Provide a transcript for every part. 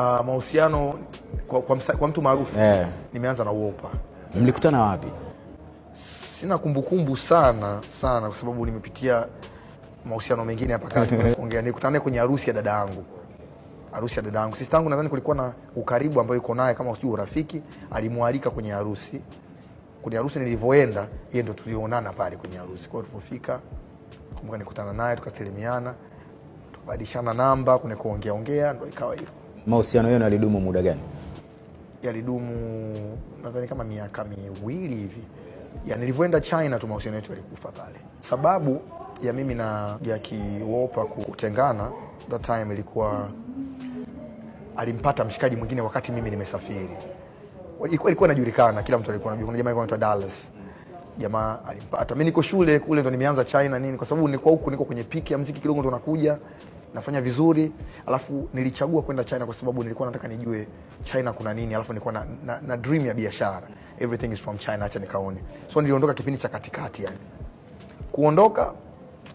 Mahusiano kwa mtu maarufu nimeanza na Wolper. Mlikutana wapi? Sina kumbukumbu sana sana kwa sababu nimepitia mahusiano mengine hapa kati. Kuongea, nilikutana naye kwenye harusi ya dada yangu. Harusi ya dada yangu. Sister yangu nadhani kulikuwa na ukaribu ambao yuko naye kama sijui urafiki, alimwalika kwenye harusi. Kwenye harusi nilivyoenda, yeye ndo tulionana pale kwenye harusi. Kwa hiyo tulipofika, kumbuka nikutana naye, tukasalimiana, tukabadilishana namba, kuna kuongea ongea, ndo ikawa hivyo. Mahusiano yenu yalidumu muda gani? Yalidumu nadhani kama miaka 2 hivi. Ya nilivyoenda China tu mahusiano yetu yalikufa pale. Sababu ya mimi na Jackie Wolper kutengana that time ilikuwa alimpata mshikaji mwingine wakati mimi nimesafiri. Ilikuwa inajulikana, kila mtu alikuwa anajua. Kuna jamaa alikuwa anaitwa Dallas. Jamaa alimpata. Mimi niko shule kule ndo nimeanza China nini, kwa sababu nilikuwa huku niko kwenye peak ya muziki kidogo ndo nakuja nafanya vizuri. Alafu nilichagua kwenda China kwa sababu nilikuwa nataka nijue China kuna nini, alafu nilikuwa na dream ya biashara. Everything is from China, acha nikaone. So niliondoka kipindi cha katikati yani. Kuondoka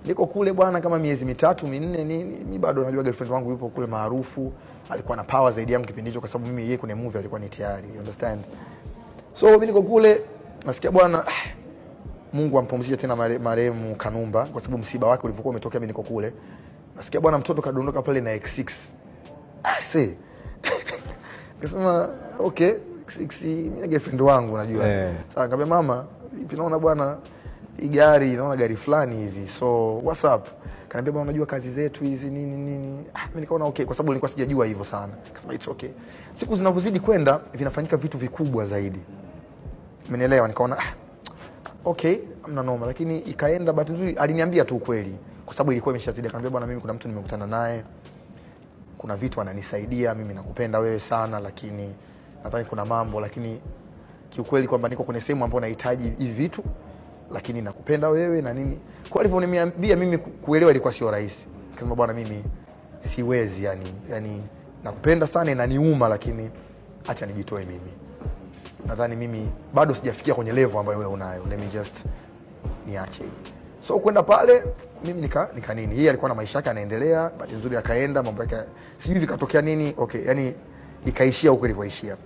niko kule bwana kama miezi 3 4 nini, mimi bado najua girlfriend wangu yupo kule maarufu, alikuwa na power zaidi yangu kipindi hicho kwa sababu mimi yeye kwenye movie alikuwa ni tayari, you understand. So mimi niko kule nasikia bwana, Mungu ampumzishe tena marehemu Kanumba kwa sababu msiba wake ulivyokuwa umetokea mimi niko kule. Nasikia bwana mtoto kadondoka pale na X6. See. Nikasema okay, X6 mimi na girlfriend wangu unajua. Sasa nikamwambia mama, vipi naona bwana hii gari, naona gari fulani hivi. So what's up? Kaniambia bwana unajua kazi zetu hizi nini nini. Mimi nikaona okay kwa sababu nilikuwa sijajua hivyo sana. Nikasema it's okay. Siku zinavyozidi kwenda vinafanyika vitu vikubwa zaidi. Umenielewa? Nikaona okay, hamna noma, lakini ikaenda bahati nzuri aliniambia tu ukweli kwa sababu ilikuwa imeshazidi. Akaniambia bwana mimi kuna mtu nimekutana naye, kuna vitu ananisaidia, mimi nakupenda wewe sana, lakini nadhani kuna mambo, lakini kiukweli kwamba niko kwenye sehemu ambayo nahitaji hivi vitu, lakini nakupenda wewe na nini. Kwa hivyo nimeambia mimi kuelewa ilikuwa sio rahisi. Akasema bwana mimi siwezi, yani nakupenda sana inaniuma, lakini acha nijitoe mimi. Nadhani mimi bado sijafikia kwenye level ambayo wewe unayo. Let me just niache. So kwenda pale mimi nika nini. Yeye alikuwa na maisha yake anaendelea, bahati nzuri akaenda mambo yake. Sijui vikatokea nini. Okay, yani ikaishia huko ilipoishia.